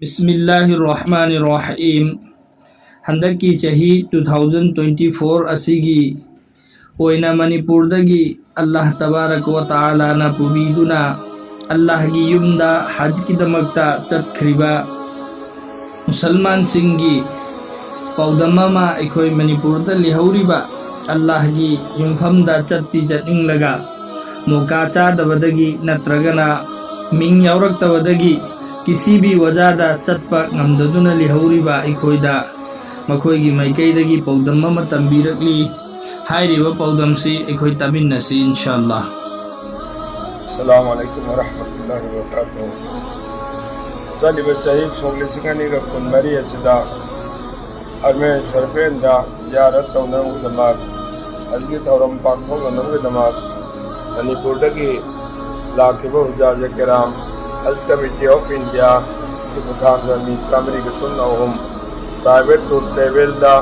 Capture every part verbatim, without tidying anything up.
ꯕꯤꯁꯃꯤꯜꯂꯥꯍꯤꯔ ꯔꯍꯃꯥꯅꯤꯔ ꯔꯍꯤꯝ꯫ ꯍꯟꯗꯛꯀꯤ ꯆꯍꯤ two thousand twenty four ꯑꯁꯤꯒꯤ ꯑꯣꯏꯅ ꯃꯅꯤꯄꯨꯔꯗꯒꯤ ꯑꯜꯂꯥꯍ ꯇꯕꯥꯔꯛ ꯋ ꯇꯥꯂꯥꯅ ꯄꯨꯕꯤꯗꯨꯅ ꯑꯜꯂꯥꯍꯒꯤ ꯌꯨꯝꯗ ꯍꯖꯀꯤꯗꯃꯛꯇ ꯆꯠꯈ꯭ꯔꯤꯕ ꯃꯨꯁꯜꯃꯥꯟꯁꯤꯡꯒꯤ ꯄꯥꯎꯗꯝ ꯑꯃ ꯑꯩꯈꯣꯏ ꯃꯅꯤꯄꯨꯔꯗ ꯂꯩꯍꯧꯔꯤꯕ ꯑꯜꯂꯥꯍꯒꯤ ꯌꯨꯝꯐꯝꯗ ꯆꯠꯇꯤ ꯆꯠꯅꯤꯡꯂꯒ ꯃꯣꯀꯥ ꯆꯥꯗꯕꯗꯒꯤ ꯅꯠꯇ꯭ꯔꯒꯅ ꯃꯤꯡ ꯌꯥꯎꯔꯛꯇꯕꯗꯒꯤ ꯀꯤꯁꯤꯕꯤ ꯋꯥꯖꯥꯗ ꯆꯠꯄ ꯉꯝꯗꯗꯨꯅ ꯂꯩꯍꯧꯔꯤꯕ ꯑꯩꯈꯣꯏꯗ ꯃꯈꯣꯏꯒꯤ ꯃꯥꯏꯀꯩꯗꯒꯤ ꯄꯥꯎꯗꯝ ꯑꯃ ꯇꯝꯕꯤꯔꯛꯂꯤ꯫ ꯍꯥꯏꯔꯤꯕ ꯄꯥꯎꯗꯝꯁꯤ ꯑꯩꯈꯣꯏ ꯇꯥꯃꯤꯟꯅꯁꯤ ꯏꯟꯁꯥ ꯑꯜꯂꯥꯍ꯫ ꯑꯁꯂꯥꯃꯨ ꯑꯂꯥꯏꯀꯨꯝ ꯋꯔꯍꯃꯇꯨꯜꯂꯥꯍꯤ ꯋꯕꯔꯀꯥꯇꯨꯍꯨ꯫ ꯆꯠꯂꯤꯕ ꯆꯍꯤ ꯁꯣꯛ ꯂꯤꯁꯤꯡ ꯑꯅꯤꯒ ꯀꯨꯟꯃꯔꯤ ꯑꯁꯤꯗ ꯍꯔꯃꯦꯟ ꯁꯔꯐꯦꯟꯗ ꯖꯤꯌꯥꯔꯠ ꯇꯧꯅꯕꯒꯤꯗꯃꯛ, ꯍꯖꯒꯤ ꯊꯧꯔꯝ ꯄꯥꯡꯊꯣꯛꯅꯅꯕꯒꯤꯗꯃꯛ ꯃꯅꯤꯄꯨꯔꯗꯒꯤ ꯂꯥꯛꯈꯤꯕ ꯍꯨꯖꯥꯖ ꯀꯤꯔꯥꯝ, ꯍꯖ ꯀꯃꯤꯇꯤ ꯑꯣꯐ ꯏꯟꯗꯤꯌꯥꯒꯤ ꯈꯨꯠꯊꯥꯡꯗ ꯃꯤ ꯆꯥꯃꯔꯤꯒ ꯁꯨꯞꯅ ꯑꯍꯨꯝ, ꯄ꯭ꯔꯥꯏꯚꯦꯠ ꯇꯨꯔ ꯇ꯭ꯔꯦꯚꯦꯜꯗ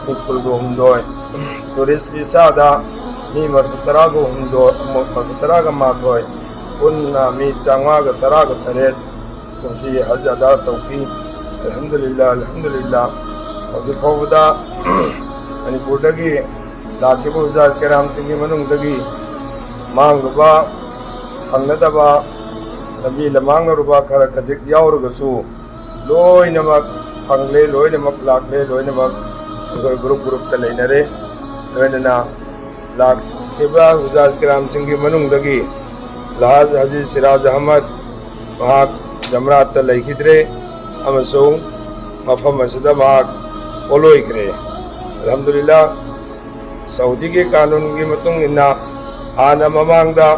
ꯃꯤ ꯀꯨꯟꯒ ꯍꯨꯝꯗꯣꯏ, ꯇꯨꯔꯤꯁ ꯚꯤꯁꯥꯗ ꯃꯤ ꯃꯔꯐꯨ ꯇꯔꯥꯒ ꯍꯨꯝꯗꯣꯏ, ꯃꯔꯐꯨ ꯇꯔꯥꯒ ꯃꯥꯊꯣꯏ, ꯄꯨꯟꯅ ꯃꯤ ꯆꯥꯝꯃꯉꯥꯒ ꯇꯔꯥꯒ ꯇꯔꯦꯠ ꯀꯨꯝꯁꯤ ꯍꯖ ꯑꯗꯥ ꯇꯧꯈꯤ꯫ ꯑꯜꯍꯝꯗꯨꯂꯤꯜꯂꯥ, ꯑꯜꯍꯝꯗꯨꯂꯤꯜꯂꯥ꯫ ꯍꯧꯖꯤꯛ ꯐꯥꯎꯕꯗ ꯃꯅꯤꯄꯨꯔꯗꯒꯤ ꯂꯥꯛꯈꯤꯕ ꯍꯨꯖꯥꯖ ꯀꯤꯔꯥꯝꯁꯤꯡꯒꯤ ꯃꯅꯨꯡꯗꯒꯤ ꯃꯥꯡꯂꯨꯕ, ꯐꯪꯅꯗꯕ, ꯂꯝꯕꯤ ꯂꯃꯥꯡꯅꯔꯨꯕ ꯈꯔ ꯈꯖꯤꯛ ꯌꯥꯎꯔꯒꯁꯨ, ꯂꯣꯏꯅꯃꯛ ꯐꯪꯂꯦ, ꯂꯣꯏꯅꯃꯛ ꯂꯥꯛꯂꯦ, ꯂꯣꯏꯅꯃꯛ ꯑꯩꯈꯣꯏ ꯒ꯭ꯔꯨꯞ ꯒ꯭ꯔꯨꯞꯇ ꯂꯩꯅꯔꯦ꯫ ꯂꯣꯏꯅꯅ ꯂꯥꯛꯈꯤꯕ ꯍꯨꯖꯥꯖ ꯀꯤꯔꯥꯝꯁꯤꯡꯒꯤ ꯃꯅꯨꯡꯗꯒꯤ ꯂꯍꯥꯖ ꯍꯥꯖꯤ ꯁꯤꯔꯥꯖ ꯑꯍꯃꯗ, ꯃꯍꯥꯛ ꯖꯝꯔꯥꯠꯇ ꯂꯩꯈꯤꯗ꯭ꯔꯦ ꯑꯃꯁꯨꯡ ꯃꯐꯝ ꯑꯁꯤꯗ ꯃꯍꯥꯛ ꯄꯣꯠꯂꯣꯏꯈ꯭ꯔꯦ꯫ ꯑꯜꯍꯝꯗꯨꯂꯤꯜꯂꯥ, ꯁꯥꯎꯗꯤꯒꯤ ꯀꯥꯅꯨꯟꯒꯤ ꯃꯇꯨꯡ ꯏꯟꯅ ꯍꯥꯟꯅ ꯃꯃꯥꯡꯗ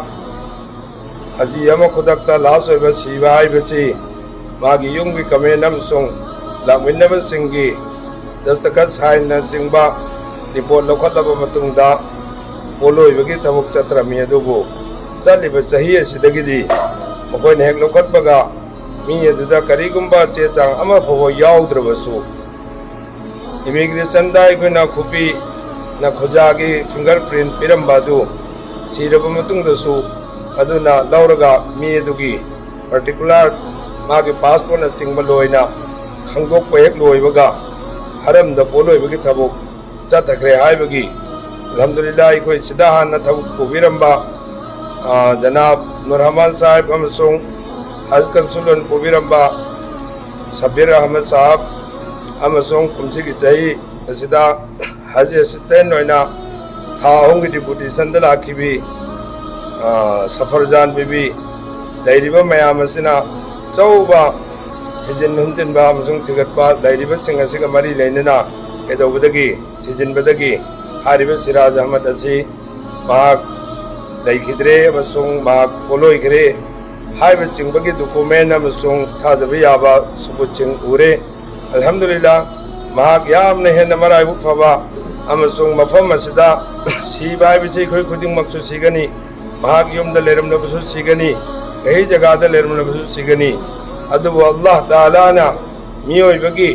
ꯍꯖꯤ ꯑꯃ ꯈꯨꯗꯛꯇ ꯂꯥꯁ ꯑꯣꯏꯕ ꯁꯤꯕ ꯍꯥꯏꯕꯁꯤ ꯃꯥꯒꯤ ꯌꯨꯝꯒꯤ ꯀꯃꯦꯟ ꯑꯃꯁꯨꯡ ꯂꯥꯛꯃꯤꯟꯅꯕꯁꯤꯡꯒꯤ ꯗꯁꯇꯈꯠ ꯁꯥꯏꯟꯅꯆꯤꯡꯕ ꯔꯤꯄꯣꯔꯠ ꯂꯧꯈꯠꯂꯕ ꯃꯇꯨꯡꯗ ꯄꯣꯠꯂꯣꯏꯕꯒꯤ ꯊꯕꯛ ꯆꯠꯇ꯭ꯔꯝꯃꯤ꯫ ꯑꯗꯨꯕꯨ ꯆꯠꯂꯤꯕ ꯆꯍꯤ ꯑꯁꯤꯗꯒꯤꯗꯤ ꯃꯈꯣꯏꯅ ꯍꯦꯛ ꯂꯧꯈꯠꯄꯒ ꯃꯤ ꯑꯗꯨꯗ ꯀꯔꯤꯒꯨꯝꯕ ꯆꯦ ꯆꯥꯡ ꯑꯃ ꯐꯥꯎꯕ ꯌꯥꯎꯗ꯭ꯔꯕꯁꯨ, ꯏꯃꯤꯒ꯭ꯔꯦꯁꯟꯗ ꯑꯩꯈꯣꯏꯅ ꯈꯨꯕꯤꯅ ꯈꯨꯖꯥꯒꯤ ꯐꯤꯡꯒꯔ ꯄ꯭ꯔꯤꯟ ꯄꯤꯔꯝꯕ ꯑꯗꯨ ꯁꯤꯔꯕ ꯃꯇꯨꯡꯗꯁꯨ ꯑꯗꯨꯅ ꯂꯧꯔꯒ ꯃꯤ ꯑꯗꯨꯒꯤ ꯄꯥꯔꯇꯤꯀꯨꯂꯔ ꯃꯥꯒꯤ ꯄꯥꯁꯄꯣꯔꯠꯅꯆꯤꯡꯕ ꯂꯣꯏꯅ ꯈꯪꯗꯣꯛꯄ ꯍꯦꯛ ꯂꯣꯏꯕꯒ ꯍꯔꯝꯗ ꯄꯣꯠꯂꯣꯏꯕꯒꯤ ꯊꯕꯛ ꯆꯠꯊꯈ꯭ꯔꯦ ꯍꯥꯏꯕꯒꯤ, ꯑꯜꯍꯝꯗꯨꯂꯤꯜꯂꯥ, ꯑꯩꯈꯣꯏ ꯁꯤꯗ ꯍꯥꯟꯅ ꯊꯕꯛ ꯄꯨꯕꯤꯔꯝꯕ, ꯑ, ꯖꯅꯥꯕ ꯅꯨꯔ ꯔꯍꯃꯥꯟ ꯁꯥꯍꯤꯕ ꯑꯃꯁꯨꯡ ꯍꯖ ꯀꯟꯁꯨꯂꯦꯟ ꯄꯨꯕꯤꯔꯝꯕ ꯁꯕꯤꯔ ꯑꯍꯃꯗ ꯁꯥꯍꯕ ꯑꯃꯁꯨꯡ ꯀꯨꯝꯁꯤꯒꯤ ꯆꯍꯤ ꯑꯁꯤꯗ ꯍꯖ ꯑꯦꯁꯤꯁꯇꯦꯟ ꯑꯣꯏꯅ ꯊꯥ ꯑꯍꯨꯝꯒꯤ ꯗꯤꯄꯨꯇꯦꯁꯟꯗ ꯂꯥꯛꯈꯤꯕꯤ, ꯑ, ꯁꯐꯔꯖꯥꯟ ꯕꯤꯕꯤ, ꯂꯩꯔꯤꯕ ꯃꯌꯥꯝ ꯑꯁꯤꯅ ꯑꯆꯧꯕ ꯊꯤꯖꯤꯟ ꯍꯨꯝꯖꯤꯟꯕ ꯑꯃꯁꯨꯡ ꯊꯤꯒꯠꯄ ꯂꯩꯔꯤꯕꯁꯤꯡ ꯑꯁꯤꯒ ꯃꯔꯤ ꯂꯩꯅꯅ ꯀꯩꯗꯧꯕꯗꯒꯤ, ꯊꯤꯖꯤꯟꯕꯗꯒꯤ ꯍꯥꯏꯔꯤꯕ ꯁꯤꯔꯥꯖ ꯑꯍꯃꯗ ꯑꯁꯤ ꯃꯍꯥꯛ ꯂꯩꯈꯤꯗ꯭ꯔꯦ ꯑꯃꯁꯨꯡ ꯃꯍꯥꯛ ꯄꯣꯠꯂꯣꯏꯈ꯭ꯔꯦ ꯍꯥꯏꯕꯆꯤꯡꯕꯒꯤ ꯗꯣꯀꯨꯃꯦꯟ ꯑꯃꯁꯨꯡ ꯊꯥꯖꯕ ꯌꯥꯕ ꯁꯕꯨꯠꯁꯤꯡ ꯎꯔꯦ꯫ ꯑꯜꯍꯝꯗꯨꯂꯤꯜꯂꯥ, ꯃꯍꯥꯛ ꯌꯥꯝꯅ ꯍꯦꯟꯅ ꯃꯔꯥꯏꯕꯛ ꯐꯕ ꯑꯃꯁꯨꯡ ꯃꯐꯝ ꯑꯁꯤꯗ ꯁꯤꯕ ꯍꯥꯏꯕꯁꯤ ꯑꯩꯈꯣꯏ ꯈꯨꯗꯤꯡꯃꯛꯁꯨ ꯁꯤꯒꯅꯤ꯫ ꯃꯍꯥꯛ ꯌꯨꯝꯗ ꯂꯩꯔꯝꯂꯕꯁꯨ ꯁꯤꯒꯅꯤ, ꯀꯩ ꯖꯒꯥꯗ ꯂꯩꯔꯝꯂꯕꯁꯨ ꯁꯤꯒꯅꯤ꯫ ꯑꯗꯨꯕꯨ ꯑꯜꯂꯥꯍ ꯇꯥꯂꯥꯅ ꯃꯤꯑꯣꯏꯕꯒꯤ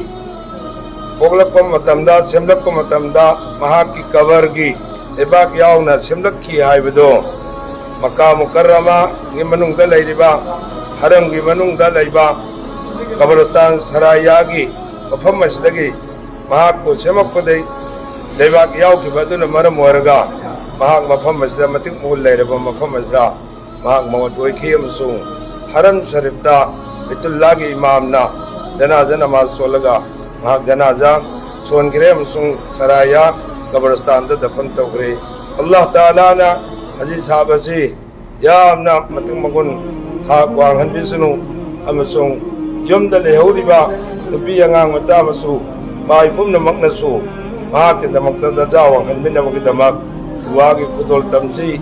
ꯄꯣꯛꯂꯛꯄ ꯃꯇꯝꯗ, ꯁꯦꯝꯂꯛꯄ ꯃꯇꯝꯗ ꯃꯍꯥꯛꯀꯤ ꯀꯕꯔꯒꯤ ꯂꯩꯕꯥꯛ ꯌꯥꯎꯅ ꯁꯦꯝꯂꯛꯈꯤ ꯍꯥꯏꯕꯗꯣ, ꯃꯀꯥ ꯃꯨꯀꯔꯔꯃꯥꯒꯤ ꯃꯅꯨꯡꯗ ꯂꯩꯔꯤꯕ, ꯍꯔꯝꯒꯤ ꯃꯅꯨꯡꯗ ꯂꯩꯕ ꯀꯕꯔꯁꯇꯥꯟ ꯁꯔꯥꯌꯥꯒꯤ ꯃꯐꯝ ꯑꯁꯤꯗꯒꯤ ꯃꯍꯥꯛꯄꯨ ꯁꯦꯝꯃꯛꯄꯗꯒꯤ ꯂꯩꯕꯥꯛ ꯌꯥꯎꯈꯤꯕ ꯑꯗꯨꯅ ꯃꯔꯝ ꯑꯣꯏꯔꯒ ꯃꯍꯥꯛ ꯃꯐꯝ ꯑꯁꯤꯗ ꯃꯇꯤꯛ ꯃꯒꯨꯟ ꯂꯩꯔꯕ ꯃꯐꯝ ꯑꯁꯤꯗ ꯃꯍꯥꯛ ꯃꯉꯣꯟ ꯑꯣꯏꯈꯤ ꯑꯃꯁꯨꯡ ꯍꯔꯝ ꯁꯔꯤꯐꯇ, ꯕꯩꯇꯨꯜꯂꯥꯒꯤ ꯏꯃꯥꯝꯅ ꯖꯅꯥꯖꯥ ꯅꯃꯥꯖ ꯁꯣꯜꯂꯒ ꯃꯍꯥꯛ ꯖꯅꯥꯖꯥ ꯁꯣꯟꯈ꯭ꯔꯦ ꯑꯃꯁꯨꯡ ꯁꯔꯥꯌꯥ ꯀꯕꯔꯁꯇꯥꯟꯗ ꯗꯐꯟ ꯇꯧꯈ꯭ꯔꯦ꯫ ꯑꯜꯂꯥꯍ ꯇꯥꯂꯥꯅ ꯍꯖꯤ ꯁꯥꯍꯕ ꯑꯁꯤ ꯌꯥꯝꯅ ꯃꯇꯤꯛ ꯃꯒꯨꯟ ꯊꯥꯛ ꯋꯥꯡꯍꯟꯕꯤꯁꯅꯨ ꯑꯃꯁꯨꯡ ꯌꯨꯝꯗ ꯂꯩꯍꯧꯔꯤꯕ ꯅꯨꯄꯤ ꯑꯉꯥꯡ ꯃꯆꯥ ꯃꯁꯨ ꯃꯥꯏ ꯄꯨꯝꯅꯃꯛꯅꯁꯨ ꯃꯍꯥꯛꯀꯤꯗꯃꯛꯇ ꯗꯔꯖꯥ ꯋꯥꯡꯍꯟꯕꯤꯅꯕꯒꯤꯗꯃꯛ ꯗꯨꯋꯥꯒꯤ ꯈꯨꯗꯣꯜ ꯇꯝꯁꯤ꯫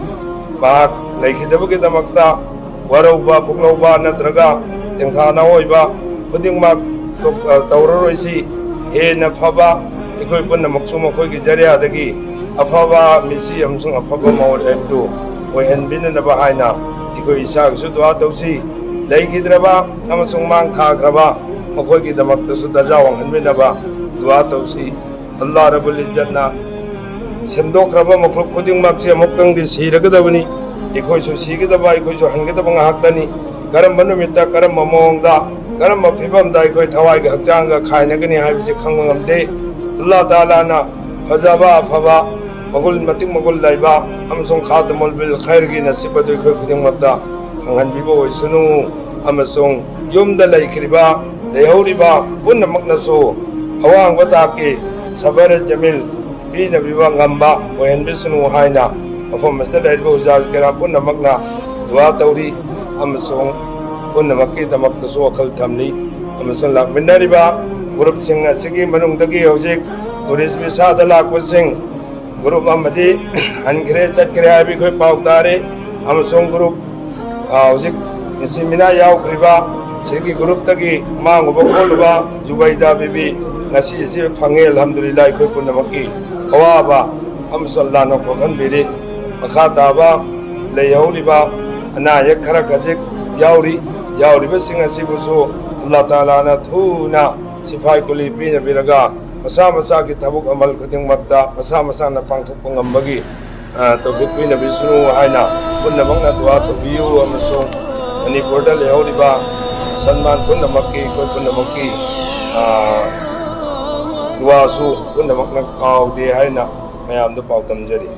ꯃꯍꯥꯛ ꯂꯩꯈꯤꯗꯕꯒꯤꯗꯃꯛꯇ ꯋꯥꯔꯧꯕ, ꯄꯨꯛꯂꯧꯕ ꯅꯠꯇ꯭ꯔꯒ ꯇꯦꯡꯊꯥꯅ ꯑꯣꯏꯕ ꯈꯨꯗꯤꯡꯃꯛ ꯇꯧ-, ꯇꯧꯔꯔꯣꯏꯁꯤ꯫ ꯍꯦꯟꯅ ꯐꯕ ꯑꯩꯈꯣꯏ ꯄꯨꯝꯅꯃꯛꯁꯨ ꯃꯈꯣꯏꯒꯤ ꯖꯔꯤꯌꯥꯗꯒꯤ ꯑꯐꯕ ꯃꯤꯁꯤ ꯑꯃꯁꯨꯡ ꯑꯐꯕ ꯃꯑꯣꯡ ꯍꯥꯏꯕꯗꯨ ꯑꯣꯏꯍꯟꯕꯤꯅꯅꯕ ꯍꯥꯏꯅ ꯑꯩꯈꯣꯏ ꯏꯁꯥꯒꯤꯁꯨ ꯗꯨꯋꯥ ꯇꯧꯁꯤ꯫ ꯂꯩꯈꯤꯗ꯭ꯔꯕ ꯑꯃꯁꯨꯡ ꯃꯥꯡ ꯊꯥꯈ꯭ꯔꯕ ꯃꯈꯣꯏꯒꯤꯗꯃꯛꯇꯁꯨ ꯗꯔꯖꯥ ꯋꯥꯡꯍꯟꯕꯤꯅꯕ ꯗꯨꯋꯥ ꯇꯧꯁꯤ꯫ ꯑꯜꯂꯥꯍ ꯔꯕꯨꯜ ꯏꯖꯠꯅ ꯁꯦꯝꯗꯣꯛꯈ꯭ꯔꯕ ꯃꯈꯣꯏ ꯈꯨꯗꯤꯡꯃꯛꯁꯦ ꯑꯃꯨꯛꯇꯪꯗꯤ ꯁꯤꯔꯒꯗꯕꯅꯤ꯫ ꯑꯩꯈꯣꯏꯁꯨ ꯁꯤꯒꯗꯕ, ꯑꯩꯈꯣꯏꯁꯨ ꯍꯟꯒꯗꯕ ꯉꯥꯏꯍꯥꯛꯇꯅꯤ꯫ ꯀꯔꯝꯕ ꯅꯨꯃꯤꯠꯇ, ꯀꯔꯝꯕ ꯃꯑꯣꯡꯗ, ꯀꯔꯝꯕ ꯐꯤꯕꯝꯗ ꯑꯩꯈꯣꯏ ꯊꯋꯥꯏꯒ ꯍꯛꯆꯥꯡꯒ ꯈꯥꯏꯅꯒꯅꯤ ꯍꯥꯏꯕꯁꯤ ꯈꯪꯕ ꯉꯝꯗꯦ꯫ ꯑꯜꯂꯥꯍ ꯇꯥꯂꯥꯅ ꯐꯖꯕ ꯑꯐꯕ, ꯃꯒꯨꯟ ꯃꯇꯤꯛ ꯃꯒꯨꯟ ꯂꯩꯕ ꯑꯃꯁꯨꯡ ꯈꯥꯇꯃꯨꯜ ꯕꯤꯜ ꯈꯩꯔꯒꯤ ꯅꯁꯤꯕ ꯑꯗꯨ ꯑꯩꯈꯣꯏ ꯈꯨꯗꯤꯡꯃꯛꯇ ꯐꯪꯍꯟꯕꯤꯕ ꯑꯣꯏꯁꯅꯨ꯫ ꯑꯃꯁꯨꯡ ꯌꯨꯝꯗ ꯂꯩꯈ꯭ꯔꯤꯕ, ꯂꯩꯍꯧꯔꯤꯕ ꯄꯨꯝꯅꯃꯛꯅꯁꯨ ꯑꯋꯥꯡꯕ ꯊꯥꯛꯀꯤ ꯁꯕꯔ ꯖꯃꯤꯜ ꯄꯤꯅꯕꯤꯕ ꯉꯝꯕ ꯑꯣꯏꯍꯟꯕꯤꯁꯅꯨ ꯍꯥꯏꯅ ꯃꯐꯝ ꯑꯁꯤꯗ ꯂꯩꯔꯤꯕ ꯍꯨꯖꯥꯖ ꯀꯤꯔꯥꯝ ꯄꯨꯝꯅꯃꯛꯅ ꯗꯨꯋꯥ ꯇꯧꯔꯤ꯫ ꯑꯃꯁꯨꯡ ꯄꯨꯝꯅꯃꯛꯀꯤꯗꯃꯛꯇꯁꯨ ꯋꯥꯈꯜ ꯊꯝꯂꯤ꯫ ꯑꯃꯁꯨꯡ ꯂꯥꯛꯃꯤꯟꯅꯔꯤꯕ ꯒ꯭ꯔꯨꯞꯁꯤꯡ ꯑꯁꯤꯒꯤ ꯃꯅꯨꯡꯗꯒꯤ ꯍꯧꯖꯤꯛ ꯇꯨꯔꯤꯁ ꯚꯤꯁꯥꯗ ꯂꯥꯛꯄꯁꯤꯡ ꯒ꯭ꯔꯨꯞ ꯑꯃꯗꯤ ꯍꯟꯈ꯭ꯔꯦ, ꯆꯠꯈ꯭ꯔꯦ ꯍꯥꯏꯕ ꯑꯩꯈꯣꯏ ꯄꯥꯎ ꯇꯥꯔꯤ꯫ ꯑꯃꯁꯨꯡ ꯒ꯭ꯔꯨꯞ, ꯑ, ꯍꯧꯖꯤꯛ ꯃꯤꯁꯤ ꯃꯤꯅꯥ ꯌꯥꯎꯈ꯭ꯔꯤꯕ ꯁꯤꯒꯤ ꯒ꯭ꯔꯨꯞꯇꯒꯤ ꯃꯥꯡꯉꯨꯕ ꯈꯣꯠꯂꯨꯕ ꯖꯨꯕꯩꯗꯥ ꯕꯤꯕꯤ ꯉꯁꯤ ꯑꯁꯤ ꯐꯪꯉꯦ, ꯑꯜꯍꯝꯗꯨꯂꯤꯜꯂꯥꯍ꯫ ꯑꯩꯈꯣꯏ ꯄꯨꯝꯅꯃꯛꯀꯤ ꯑꯋꯥꯕ ꯑꯃꯁꯨ ꯑꯜꯂꯥꯍꯅ ꯀꯣꯛꯍꯟꯕꯤꯔꯤ꯫ ꯃꯈꯥ ꯇꯥꯕ ꯂꯩꯍꯧꯔꯤꯕ ꯑꯅꯥ ꯑꯌꯦꯛ ꯈꯔ ꯈꯖꯤꯛ ꯌꯥꯎꯔꯤ꯫ ꯌꯥꯎꯔꯤꯕꯁꯤꯡ ꯑꯁꯤꯕꯨꯁꯨ ꯑꯜꯂꯥꯍ ꯇꯥꯂꯥꯅ ꯊꯨꯅ ꯁꯤꯐꯥꯏ ꯀꯨꯂꯤ ꯄꯤꯅꯕꯤꯔꯒ ꯃꯁꯥ ꯃꯁꯥꯒꯤ ꯊꯕꯛ ꯑꯃꯜ ꯈꯨꯗꯤꯡꯃꯛꯇ ꯃꯁꯥ ꯃꯁꯥꯅ ꯄꯥꯡꯊꯣꯛꯄ ꯉꯝꯕꯒꯤ, ꯑ, ꯇꯧꯐꯤꯛ ꯄꯤꯅꯕꯤꯁꯅꯨ ꯍꯥꯏꯅ ꯄꯨꯝꯅꯃꯛꯅ ꯗꯨꯋꯥ ꯇꯧꯕꯤꯌꯨ꯫ ꯑꯃꯁꯨꯡ ꯃꯅꯤꯄꯨꯔꯗ ꯂꯩꯍꯧꯔꯤꯕ ꯃꯨꯁꯜꯃꯥꯟ ꯄꯨꯝꯅꯃꯛꯀꯤ, ꯑꯩꯈꯣꯏ ꯄꯨꯝꯅꯃꯛꯀꯤ, ꯑ, ꯗꯨꯋꯥꯁꯨ ꯄꯨꯝꯅꯃꯛꯅ ꯀꯥꯎꯗꯦ ꯍꯥꯏꯅ ꯃꯌꯥꯝꯗ ꯄꯥꯎ ꯇꯝꯖꯔꯤ꯫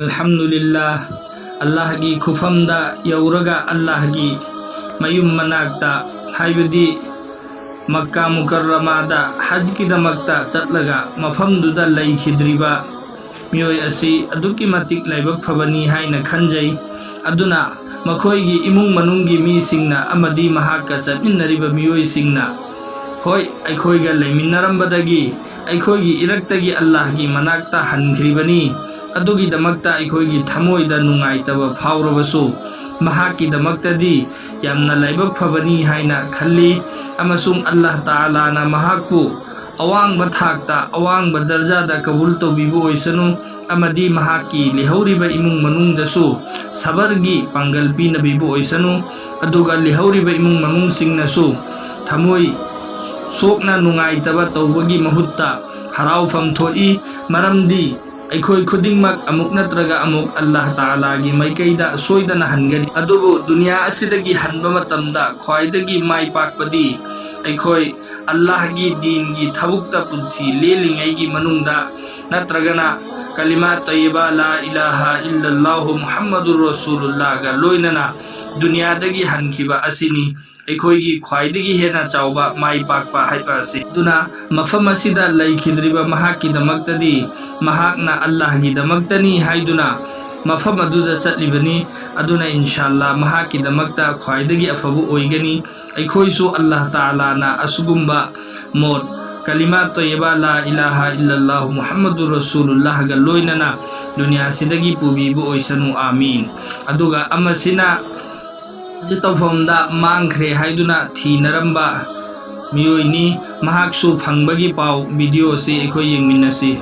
ꯑꯜꯍꯝꯗꯨꯂꯤꯜꯂꯥꯍ, ꯑꯜꯂꯥꯍꯒꯤ ꯈꯨꯐꯝꯗ ꯌꯧꯔꯒ ꯑꯜꯂꯥꯍꯒꯤ ꯃꯌꯨꯝ ꯃꯅꯥꯛꯇ, ꯍꯥꯏꯕꯗꯤ ꯃꯛꯀꯥ ꯃꯨꯀꯔꯔꯃꯥꯗ ꯍꯖꯀꯤꯗꯃꯛꯇ ꯆꯠꯂꯒ ꯃꯐꯝꯗꯨꯗ ꯂꯩꯈꯤꯗ꯭ꯔꯤꯕ ꯃꯤꯑꯣꯏ ꯑꯁꯤ ꯑꯗꯨꯛꯀꯤ ꯃꯇꯤꯛ ꯂꯥꯏꯕꯛ ꯐꯕꯅꯤ ꯍꯥꯏꯅ ꯈꯟꯖꯩ꯫ ꯑꯗꯨꯅ ꯃꯈꯣꯏꯒꯤ ꯏꯃꯨꯡ ꯃꯅꯨꯡꯒꯤ ꯃꯤꯁꯤꯡꯅ ꯑꯃꯗꯤ ꯃꯍꯥꯛꯀ ꯆꯠꯃꯤꯟꯅꯔꯤꯕ ꯃꯤꯑꯣꯏꯁꯤꯡꯅ, ꯍꯣꯏ, ꯑꯩꯈꯣꯏꯒ ꯂꯩꯃꯤꯟꯅꯔꯝꯕꯗꯒꯤ ꯑꯩꯈꯣꯏꯒꯤ ꯏꯔꯛꯇꯒꯤ ꯑꯜꯂꯥꯍꯒꯤ ꯃꯅꯥꯛꯇ ꯍꯟꯈ꯭ꯔꯤꯕꯅꯤ꯫ ꯑꯗꯨꯒꯤꯗꯃꯛꯇ ꯑꯩꯈꯣꯏꯒꯤ ꯊꯃꯣꯏꯗ ꯅꯨꯡꯉꯥꯏꯇꯕ ꯐꯥꯎꯔꯕꯁꯨ, ꯃꯍꯥꯛꯀꯤꯗꯃꯛꯇꯗꯤ ꯌꯥꯝꯅ ꯂꯥꯏꯕꯛ ꯐꯕꯅꯤ ꯍꯥꯏꯅ ꯈꯜꯂꯤ꯫ ꯑꯃꯁꯨꯡ ꯑꯜꯂꯥꯍ ꯇꯥꯂꯥꯅ ꯃꯍꯥꯛꯄꯨ ꯑꯋꯥꯡꯕ ꯊꯥꯛꯇ, ꯑꯋꯥꯡꯕ ꯗꯔꯖꯥꯗ ꯀꯕꯨꯜ ꯇꯧꯕꯤꯕ ꯑꯣꯏꯁꯅꯨ꯫ ꯑꯃꯗꯤ ꯃꯍꯥꯛꯀꯤ ꯂꯩꯍꯧꯔꯤꯕ ꯏꯃꯨꯡ ꯃꯅꯨꯡꯗꯁꯨ ꯁꯕꯔꯒꯤ ꯄꯥꯡꯒꯜ ꯄꯤꯅꯕꯤꯕ ꯑꯣꯏꯁꯅꯨ꯫ ꯑꯗꯨꯒ ꯂꯩꯍꯧꯔꯤꯕ ꯏꯃꯨꯡ ꯃꯅꯨꯡꯁꯤꯡꯅꯁꯨ ꯊꯃꯣꯏ ꯁꯣꯛꯅ ꯅꯨꯡꯉꯥꯏꯇꯕ ꯇꯧꯕꯒꯤ ꯃꯍꯨꯠꯇ ꯍꯔꯥꯎꯐꯝ ꯊꯣꯛꯏ꯫ ꯃꯔꯝꯗꯤ ꯑꯩꯈꯣꯏ ꯈꯨꯗꯤꯡꯃꯛ ꯑꯃꯨꯛ ꯅꯠꯇ꯭ꯔꯒ ꯑꯃꯨꯛ ꯑꯜꯂꯥꯍ ꯇꯥꯂꯥꯒꯤ ꯃꯥꯏꯀꯩꯗ ꯁꯣꯏꯗꯅ ꯍꯟꯒꯅꯤ꯫ ꯑꯗꯨꯕꯨ ꯗꯨꯅꯤꯌꯥ ꯑꯁꯤꯗꯒꯤ ꯍꯟꯕ ꯃꯇꯝꯗ ꯈ꯭ꯋꯥꯏꯗꯒꯤ ꯃꯥꯏ ꯄꯥꯛꯄꯗꯤ ꯑꯩꯈꯣꯏ ꯑꯜꯂꯥꯍꯒꯤ ꯗꯤꯟꯒꯤ ꯊꯕꯛꯇ ꯄꯨꯟꯁꯤ ꯂꯦꯜꯂꯤꯉꯩꯒꯤ ꯃꯅꯨꯡꯗ ꯅꯠꯇ꯭ꯔꯒꯅ ꯀꯂꯤꯃꯥ ꯇꯩꯌꯕ ꯂꯥ ꯏꯂꯥꯍ ꯏꯜꯂꯜꯂꯥꯍꯨ ꯃꯨꯍꯝꯃꯗꯨꯔ ꯔꯁꯨꯂꯨꯜꯂꯥꯍꯒ ꯂꯣꯏꯅꯅ ꯗꯨꯅꯤꯌꯥꯗꯒꯤ ꯍꯟꯈꯤꯕ ꯑꯁꯤꯅꯤ꯫ ꯑꯩꯈꯣꯏꯒꯤ ꯈ꯭ꯋꯥꯏꯗꯒꯤ ꯍꯦꯟꯅ ꯆꯥꯎꯕ ꯃꯥꯏ ꯄꯥꯛꯄ ꯍꯥꯏꯕ ꯑꯁꯤ꯫ ꯑꯗꯨꯅ ꯃꯐꯝ ꯑꯁꯤꯗ ꯂꯩꯈꯤꯗ꯭ꯔꯤꯕ ꯃꯍꯥꯛꯀꯤꯗꯃꯛꯇꯗꯤ ꯃꯍꯥꯛꯅ ꯑꯜꯂꯥꯍꯒꯤꯗꯃꯛꯇꯅꯤ ꯍꯥꯏꯗꯨꯅ ꯃꯐꯝ ꯑꯗꯨꯗ ꯆꯠꯂꯤꯕꯅꯤ꯫ ꯑꯗꯨꯅ ꯏꯟꯁꯥꯜꯂꯥ ꯃꯍꯥꯛꯀꯤꯗꯃꯛꯇ ꯈ꯭ꯋꯥꯏꯗꯒꯤ ꯑꯐꯕ ꯑꯣꯏꯒꯅꯤ꯫ ꯑꯩꯈꯣꯏꯁꯨ ꯑꯜꯂꯥꯍ ꯇꯥꯂꯥꯅ ꯑꯁꯤꯒꯨꯝꯕ ꯃꯣꯠ ꯀꯂꯤꯃꯥ ꯇꯣꯌꯕ ꯂꯥ ꯏꯂꯥꯍ ꯏꯜꯂꯜꯂꯥꯍꯨ ꯃꯨꯍꯝꯃꯗꯨꯔ ꯔꯁꯨꯂꯨꯜꯂꯥꯍꯒ ꯂꯣꯏꯅꯅ ꯗꯨꯅꯤꯌꯥꯁꯤꯗꯒꯤ ꯄꯨꯕꯤꯕ ꯑꯣꯏꯁꯅꯨ, ꯑꯥꯃꯤꯟ꯫ ꯑꯗꯨꯒ ꯑꯃꯁꯤꯅ ꯍꯖ ꯇꯧꯐꯝꯗ ꯃꯥꯡꯈ꯭ꯔꯦ ꯍꯥꯏꯗꯨꯅ ꯊꯤꯅꯔꯝꯕ ꯃꯤꯑꯣꯏꯅꯤ꯫ ꯃꯍꯥꯛꯁꯨ ꯐꯪꯕꯒꯤ ꯄꯥꯎ ꯚꯤꯗꯤꯑꯣ ꯑꯁꯤ ꯑꯩꯈꯣꯏ ꯌꯦꯡꯃꯤꯟꯅꯁꯤ꯫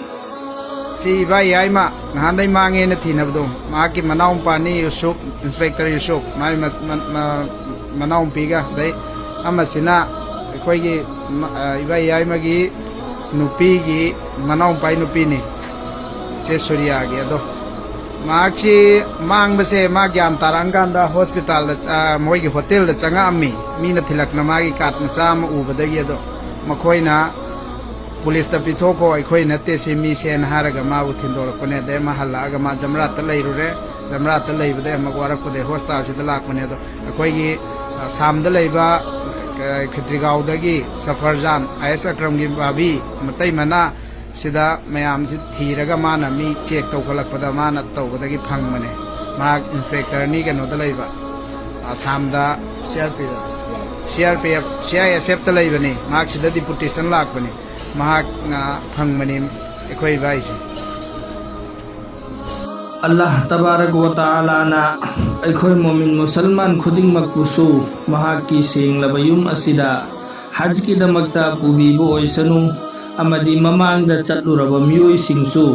ꯁꯤ ꯏꯕꯥꯏ ꯌꯥꯏꯃ ꯅꯍꯥꯟꯗꯩ ꯃꯥꯡꯉꯦꯅ ꯊꯤꯅꯕꯗꯣ, ꯃꯍꯥꯛꯀꯤ ꯃꯅꯥꯎ ꯃꯄꯥꯅꯤ ꯌꯨꯁꯨꯞ, ꯏꯟꯁꯄꯦꯛꯇꯔ ꯌꯨꯁꯨꯞ, ꯃꯥꯏ ꯃ-, ꯃ-, ꯃ-, ꯃꯅꯥꯎ ꯅꯨꯄꯤꯒ, ꯑꯗꯩ ꯑꯃꯁꯤꯅ ꯑꯩꯈꯣꯏꯒꯤ ꯃ-, ꯑ, ꯏꯕꯥꯏ ꯌꯥꯏꯃꯒꯤ ꯅꯨꯄꯤꯒꯤ ꯃꯅꯥꯎ ꯃꯄꯥꯒꯤ ꯅꯨꯄꯤꯅꯤ, ꯏꯆꯦ ꯁꯨꯔꯤꯌꯥꯒꯤ꯫ ꯑꯗꯣ ꯃꯍꯥꯛꯁꯤ ꯃꯥꯡꯕꯁꯦ ꯃꯥ ꯒ꯭ꯌꯥꯟ ꯇꯥꯔꯛꯑꯀꯥꯟꯗ ꯍꯣꯁꯄꯤꯇꯥꯜꯗ, ꯑ, ꯃꯣꯏꯒꯤ ꯍꯣꯇꯦꯜꯗ ꯆꯪꯉꯛꯑꯝꯃꯤ꯫ ꯃꯤꯅ ꯊꯤꯜꯂꯛꯇꯅ ꯃꯥꯒꯤ ꯀꯥꯔꯠ ꯃꯆꯥ ꯑꯃ ꯎꯕꯗꯒꯤ꯫ ꯑꯗꯣ ꯃꯈꯣꯏꯅ ꯄꯨꯂꯤꯁꯇ ꯄꯤꯊꯣꯛꯈꯣ, ꯑꯩꯈꯣꯏ ꯅꯠꯇꯦ ꯁꯤ ꯃꯤꯁꯦꯅ ꯍꯥꯏꯔꯒ ꯃꯥꯕꯨ ꯊꯤꯟꯗꯣꯔꯛꯄꯅꯦ꯫ ꯑꯗꯩ ꯑꯃ ꯍꯜꯂꯛꯑꯒ ꯃꯥ ꯖꯝꯔꯥꯠꯇ ꯂꯩꯔꯨꯔꯦ꯫ ꯖꯝꯔꯥꯠꯇ ꯂꯩꯕꯗꯩ ꯑꯃꯨꯛ ꯋꯥꯔꯛꯄꯗꯩ ꯍꯣꯁꯄꯤꯇꯥꯜꯁꯤꯗ ꯂꯥꯛꯄꯅꯦ꯫ ꯑꯗꯣ ꯑꯩꯈꯣꯏꯒꯤ ꯑꯁꯥꯝꯗ ꯂꯩꯕ, ꯑ, ꯈꯦꯇ꯭ꯔꯤꯒꯥꯎꯗꯒꯤ ꯁꯐꯔꯖꯥꯟ, ꯑꯥꯏ ꯑꯦꯁ ꯑꯀ꯭ꯔꯝꯒꯤ ꯕꯥꯕꯤ, ꯃꯇꯩ ꯃꯅꯥ, ꯁꯤꯗ ꯃꯌꯥꯝꯁꯤ ꯊꯤꯔꯒ ꯃꯥꯅ ꯃꯤ ꯆꯦꯛ ꯇꯧꯈꯠꯂꯛꯄꯗ ꯃꯥꯅ ꯇꯧꯕꯗꯒꯤ ꯐꯪꯕꯅꯦ꯫ ꯃꯍꯥꯛ ꯏꯟꯁꯄꯦꯛꯇꯔꯅꯤ ꯀꯩꯅꯣꯗ ꯂꯩꯕ, ꯑꯁꯥꯝꯗ C R P F, C R P F, C I ꯑꯦꯁ ꯑꯦꯐꯇ ꯂꯩꯕꯅꯤ꯫ ꯃꯍꯥꯛ ꯁꯤꯗ ꯗꯤꯄꯨꯇꯦꯁꯟ ꯂꯥꯛꯄꯅꯤ꯫ ꯃꯍꯥꯛꯅ ꯐꯪꯕꯅꯤ ꯑꯩꯈꯣꯏ ꯏꯕꯥꯏꯁꯦ꯫ ꯑꯜꯂꯥꯍ ꯇꯕꯥꯔꯛ ꯋ ꯇꯥꯂꯥꯅ ꯑꯩꯈꯣꯏ ꯃꯣꯃꯤꯟ ꯃꯨꯁꯜꯃꯥꯟ ꯈꯨꯗꯤꯡꯃꯛꯄꯨꯁꯨ ꯃꯍꯥꯛꯀꯤ ꯁꯦꯡꯂꯕ ꯌꯨꯝ ꯑꯁꯤꯗ ꯍꯖꯀꯤꯗꯃꯛꯇ ꯄꯨꯕꯤꯕ ꯑꯣꯏꯁꯅꯨ, ꯑꯃꯗꯤ ꯃꯃꯥꯡꯗ ꯆꯠꯂꯨꯔꯕ ꯃꯤꯑꯣꯏꯁꯤꯡꯁꯨ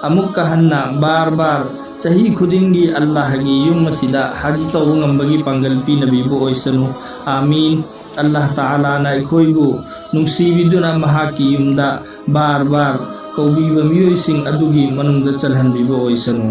ꯑꯃꯨꯛꯀ ꯍꯟꯅ ꯕꯥꯔ ꯕꯥꯔ ꯆꯍꯤ ꯈꯨꯗꯤꯡꯒꯤ ꯑꯜꯂꯥꯍꯒꯤ ꯌꯨꯝ ꯑꯁꯤꯗ ꯍꯖ ꯇꯧꯕ ꯉꯝꯕꯒꯤ ꯄꯥꯡꯒꯜ ꯄꯤꯅꯕꯤꯕ ꯑꯣꯏꯁꯅꯨ꯫ ꯑꯥꯃꯤꯟ꯫ ꯑꯜꯂꯥꯍ ꯇꯥꯂꯥꯅ ꯑꯩꯈꯣꯏꯕꯨ ꯅꯨꯡꯁꯤꯕꯤꯗꯨꯅ ꯃꯍꯥꯛꯀꯤ ꯌꯨꯝꯗ ꯕꯥꯔ ꯕꯥꯔ ꯇꯧꯕꯤꯕ ꯃꯤꯑꯣꯏꯁꯤꯡ ꯑꯗꯨꯒꯤ ꯃꯅꯨꯡꯗ ꯆꯜꯍꯟꯕꯤꯕ ꯑꯣꯏꯁꯅꯨ꯫